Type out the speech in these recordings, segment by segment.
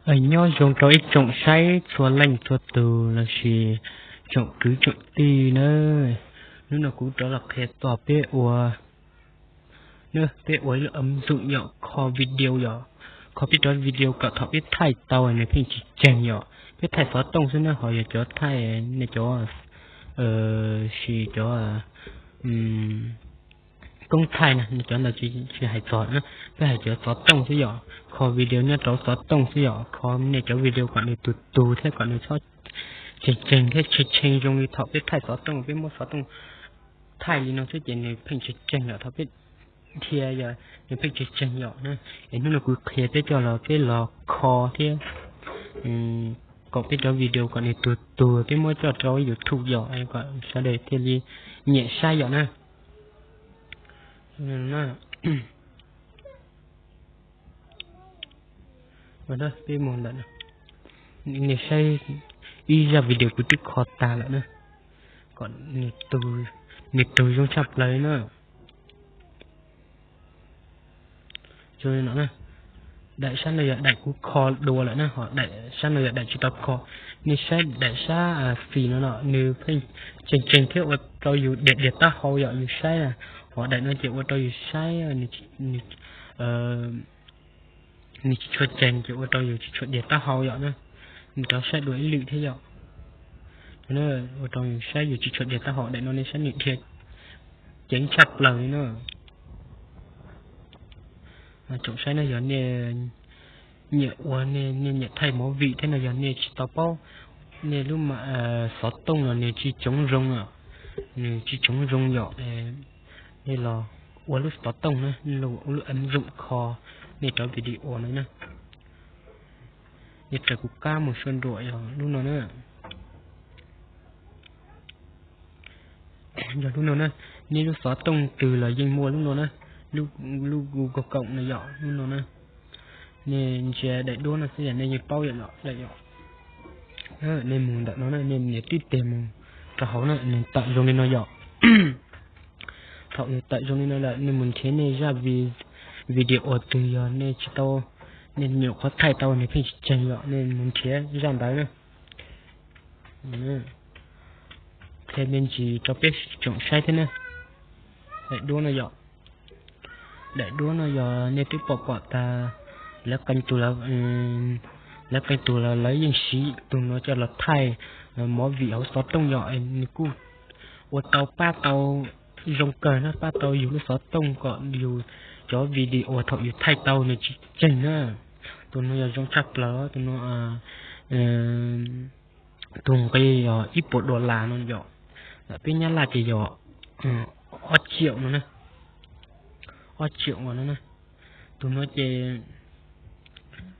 Nyob zoo rau ib tsoom saib txhua leej txhua tus lossis tsoom kwv tsoom tij nawb. Hnub no kuv rov los qhia txog peb ua, peb ua ib lub ub ntxoom yom, kho video yom, kho peb cov video kom thaum peb thaij tau nws pheej tsis tseeg yom. Peb thaij xov tooj xwb na, ho yog cov thaij nej cov sis cov koob thaij na, nej cov ntawd tsis hais txog na, peb hais cov xov tooj xwb yom, kho video nyob rau xov tooj xwb yom, kho nej cov video kom nws tus tus thiab kom nws txhob tseeg tseeg thiab tshee tshee zoo li thaum peb thaij xov tooj, peb muab xov tooj thaij li no xwb ces nws pheej tsis tseeg yom, thaum peb dhia yog nws pheej tsis tseeg yom. Es hnub no kuv qhia peb coj los peb los kho thiab kom peb cov video kom nws tus tus peb muab coj rau YouTube yom, kom sawv daws thiaj li nyiam saib yom na. Peb mus ntawm, nej saib ib zaj video kuv twb kho tag lawm na, kom nws tus zoo tshaj plaws na. Daim sab no yog daim kuv kho dua lawm na, ho daim sab no yog daim tsis tau kho. Nej saib daim sab xis no no nws pheej tseeg tseeg thiab ua rau yus dias dias taub hau yom, yus saib. Ho daim no ces ua rau yus saib nws tsis tshua tseeg ces ua rau yus tsis tshua dias taub hau yom na. Nws rov saib dua ib lwm thiab yom. Ua rau yus saib yus tsis tshua dias taub hau, daim no nej saib nws dhia ceev tshaj plaws li na. Tsoom saib no yog nej nyiam ua, nej nyiam thaij movie thiab no yog nej tsis tau paub, nej lub xov tooj los nws tsis tsoov zoo, nws tsis tsoov zoo yom, nej los ua lub xov tooj na, ua lub ub ntxoom kho nej cov video no na. Nej raws kuv qab mus sua nruam yog lub no na. Yog lub no na, nej lub xov tooj twg los yeej muaj lub no na, lub Google Chrome no yom, lub no na. Nej ntsia daim duab no xwb yog nej yeej paub yom, lawm yom. Nej mus ntawm no na, nej nias tib teg mus rau hauv na, nws tawm zoo li no yom. Thaum nws tawm zoo li no lawm nej mus nrhiav nej zaj video twg yog nej tsis tau, nej nyuam qhuav thaij tau nws pheej tsis tseeg yom, nej mus nrhiav zaj ntawd na. Qhia me ntsis rau peb tsoom saib thiab na. Daim duab no yom, daim duab no yog nej twb pom pom tas lawv qee tus, lawv qee tus los lawv yeej siv tus no coj los thaij movie hauv xov tooj yom, nws kuj ua tau pab tau zoo kawg na, pab tau yus lub xov tooj kom yus cov video thaum yus thaij tau nws tsis tseeg na. Tus no yog zoo tshaj plaws, tus no tus nqi yog ib puas dollar no yom, peb nyab laj ces yog ob triệu no na, ob triệu no na. Tus no ces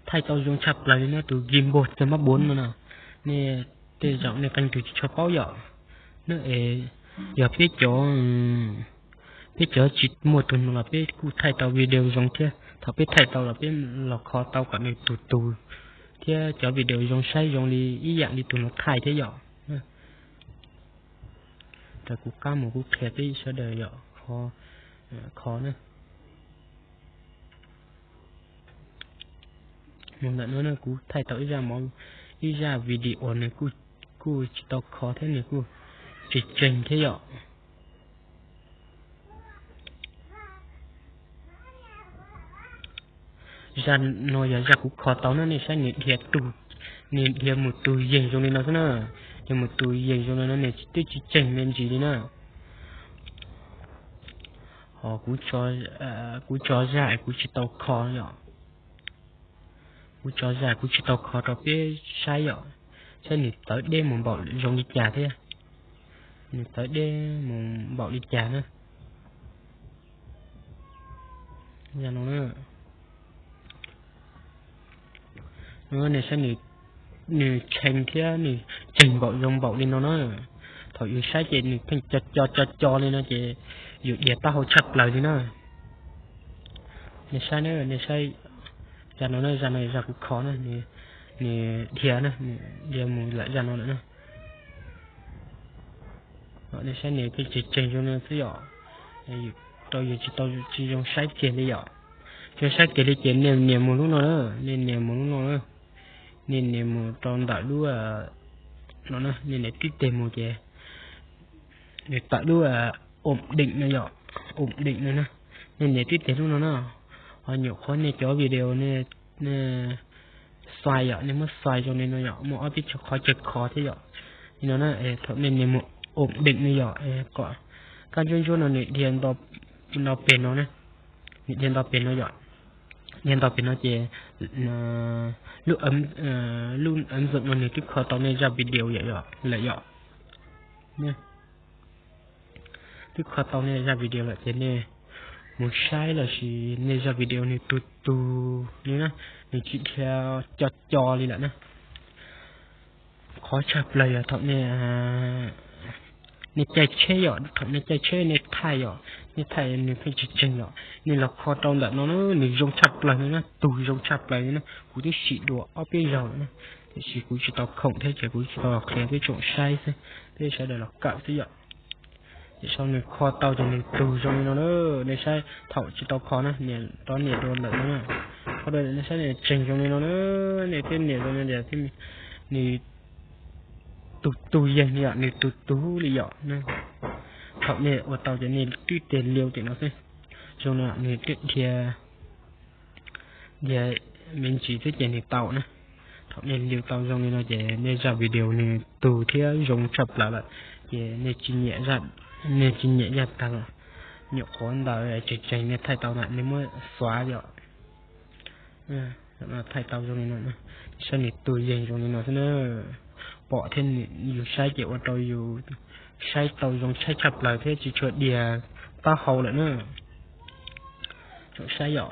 thaij tau zoo tshaj plaws li na, tus gimbal txawg mab bốn no na. Nej tej zaum nej qee tus tsis tshua paub yom. Yog peb cov, peb cov tsis muaj tus no los peb kuj thaij tau video zoo thiab, thaum peb thaij tau los peb los kho tau kom nws tus tus thiab cov video zoo saib zoo li ib yam li tus no thaij thiab yom. Raws kuv qab mus kuv qhia peb sawv daws yom, kho na. Mus ntawm no na kuv thaij tau ib zaj, ib zaj video nws kuj tsis tau kho thiab nws kuj tsis tseeg thiab yom. Zaj no yog zaj kuv kho tau na, nej saib nws dhia tus, nws dhia mus tus yeeg zoo li no xwb na, dhia mus tus yeeg zoo li no nws twb tsis tseeg me ntsis li na. Ho kuv tso zaj kuv tsis tau kho yom, kuv tso zaj kuv tsis tau kho rau peb saib yom, saib nws tawv deb mus npaum zoo li cas thiab, nws tawv deb mus npaum li cas na. Nej saib nws tshee thiab nws tseeg npaum zoo npaum li no na. Thaum yus saib ces nws pheej co co co co li no ces yus dias taub hau tshaj plaws li na. Nej saib na, nej saib zaj no na, zaj no zaj kuv kho na, nws dhia na, nws dhia mus lawm zaj no lawm na. Nej saib nws pheej tseeg tseeg zoo no xwb yom, rau yus tsis tau tsis zoo saib kiag li yom. Tsis zoo saib kiag li ces nej nias mus lub no na, nej nias mus lub no na. nej nias mus rau ntawm lub no, nej nias tib teg mus ces nws tawm lub ổn định no yom, ổn định no na. Nej nias tib teg lub no na, ho nyuam qhuav nej cov video nej xais yom, nej muab xais zoo li no yom, muaj ob peb qhov chaw kho thiab yom. Li no na, thaum nej nias mus ổn định no yom, kom kab ntsuab ntsuab no nws dhia nto peg no na, nws dhia nto peg no yom, dhia nto peg no ces lub lub ứng dụng no nws twb kho tau nej zaj video yom, lawm yom. Twb kho tau nej zaj video lawm ces nej mus saib los sis nej zaj video nws tug tug li na, nws tsis dhia co co li lawm na. Qhov tshaj plaws yog thaum nej caij tsheb yom, thaum nej caij tsheb nej thaij yom, nej thaij nws pheej tsis tseeg yom, nej los kho rau ntawm no na, nws zoo tshaj plaws li na, tug zoo tshaj plaws li na. Kuv twb sim dua ob peb zaug lawm na, tiam sis kuv tsis tau khoom thiab ces kuv tsis tau qhia peb tsoom saib xwb, peb sawv daws los kawm xwb yom. Ces sau nws kho tau ces nws tug zoo li no na. Nej saib thaum tsis tau kho na, nias rov nias dua lawm no na, kho dua nej saib nws tseeg zoo li no na. Nej twb nias zoo li tias nws tug tug yeeg li yom, nws tug tug li yom. Thaum nej ua tau ces nej twb tes liu tim no xwb, zoo no nws twb dhia dhia me ntsis xwb ces nws tau na. Thaum nej liu tau zoo li no ces nej zaj video nws tug thiab zoo tshaj plaws lawm, ces nej tsis nyiam, nej tsis nyiam zaj tag los nyuam qhuav ntawd tseem tseem nej thaij tau na, nej muab xuav yom. Thaij tau zoo li no, saib nws tug yeeg zoo li no xwb na. Pom thiab yus saib ces ua rau yus saib tau zoo tshaib tshaj plaws thiab tsis tshua dhia taub hau lawm na. Tsoom saib yom,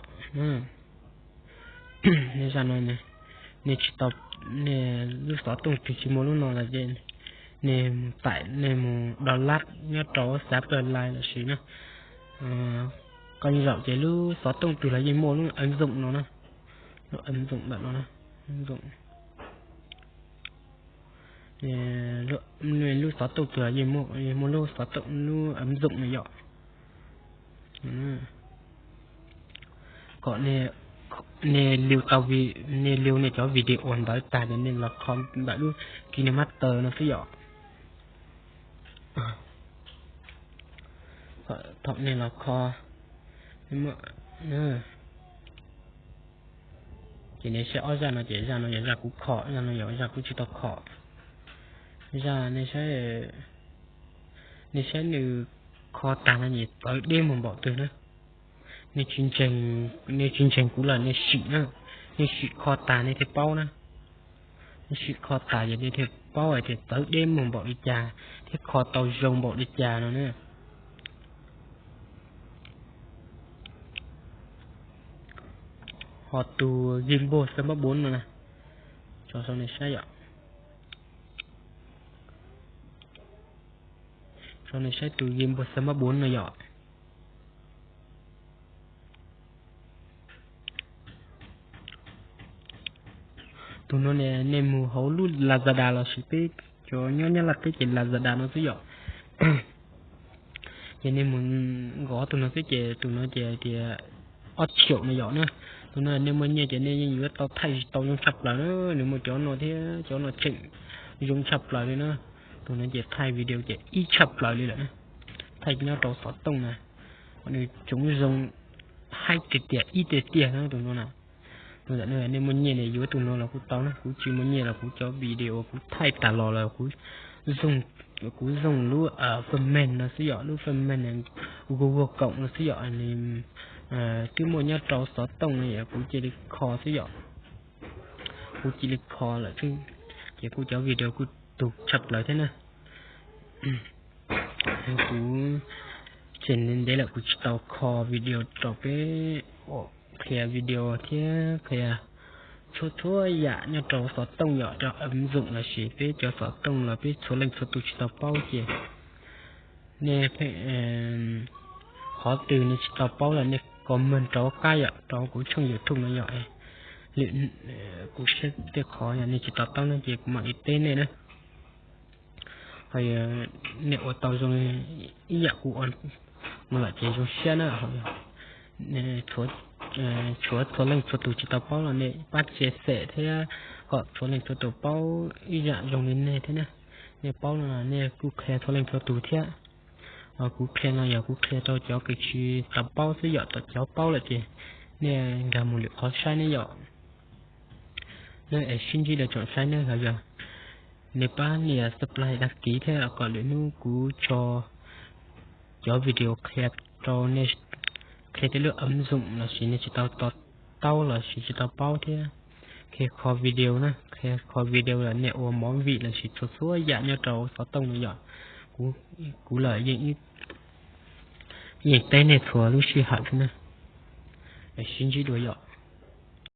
nej zaj no, nej tsis tau, nej lub xov tooj twg tsis muaj lub no los ces nej mus tải, nej mus download nyob rau xav plaws lais lossis na, qee zaum ces lub xov tooj twg los yeej muaj lub ứng dụng no na, lub ứng dụng ntawm no na, ứng dụng. Lub xov tooj twg los yeej muaj, yeej muaj lub xov tooj, lub ứng dụng no yom. Kom nej liu tau, nej liu nej cov video ntawd tag ces nej los kho ntawm lub KineMaster no xwb yom. Thaum nej los kho, ces nej saib ob zaj no ces zaj no yog zaj kuv kho, zaj no yog zaj kuv tsis tau kho. Zaj nej saib, nej saib nws kho tag no ces txawv deb mus npaum twg na. Nej tsis ntseeg, nej tsis ntseeg kuv los nej sim na, nej sim kho tag nej thiaj paub na. Nej sim kho tas ces nej thiaj paub hais tias txawv deb mus npaum li cas thiab kho tau zoo npaum li cas no na. Ho tus gimbal xab npab bốn no na, tso sau nej saib yom. Tso nej saib tus gimbal xab npab bốn no yom. Tus no nej mus hauv lub Lazada lossis peb cov nyob Nyab Laj teb ces Lazada no xwb yom. Ces nej mus nkov tus no xwb ces tus no ces tias ob triệu no yom na. Tus no nej muaj nyiaj ces nej yeej yuav tau thaij tsis tau zoo tshaj plaws na. Nws muaj cov no thiab cov no tseem zoo tshaj plaws li na. Tus no ces thaij video ces ib tshaj plaws li lawm na. Thaij nyob rau xov tooj na, nws tsoov zoo haib tiag tiag ib tiag tiag na tus no na. Tus ntawm no nej muaj nyiaj nej yuav tus no los kuj tau na, kuv tsis muaj nyiaj los kuv cov video kuv thaij tas los los kuv, kuv zoom lub phần mềm no xwb yom, lub phần mềm Google Cộng no xwb yom. Twb muaj nyob rau xov tooj no yom, kuv cia li kho xwb yom. Kuv cia li kho lawm xwb, ces kuv cov video kuj tug tshaj plaws thiab na. Kuv tseem ntev lawm kuv tsis tau kho video rau peb, qhia video thiab qhia txhua txhua yam nyob rau xov tooj yom, rau ứng dụng lossis peb cov xov tooj los peb txhua leej txhua tus tsis tau paub ces nej, qhov twg nej tsis tau paub los nej comment rau qab yom, rau kuv tshooj YouTube no yom. Lwm, kuv saib tej qhov yog nej tsis to taub no ces kuv mam li teb nej na. Ho yog nej ua tau zoo ib yam kuv ua no lawm ces zoo siab na. Ho yog nej txhua Tshuav txhua leej txhua tus tsis tau paub los nej pab share thiab kom txhua leej txhua tus paub ib yam zoo li nej thiab na. Nej paub no nej kuj qhia txhua leej txhua tus thiab. Kuv qhia no yog kuv qhia rau cov kws tsis tau paub xwb yom, cov paub lawm ces nej nkag mus lwm qhov saib ne yom. Nej es sib ntsib dua tsoom saib ne, los yog nej pab nias subscribe, đăng ký thiab kom lwm hnub kuv tso cov video qhia rau nej, qhia tej lub ấm dụng lossis nej tsis tau to taub lossis tsis tau paub thiab. Qhia kho video na, qhia kho video los nej ua movie lossis txhua txhua yam nyob rau xov tooj no yom. Kuv los yeej teb nej txhua lub sij hawm thiab na. Sib ntsib dua yom.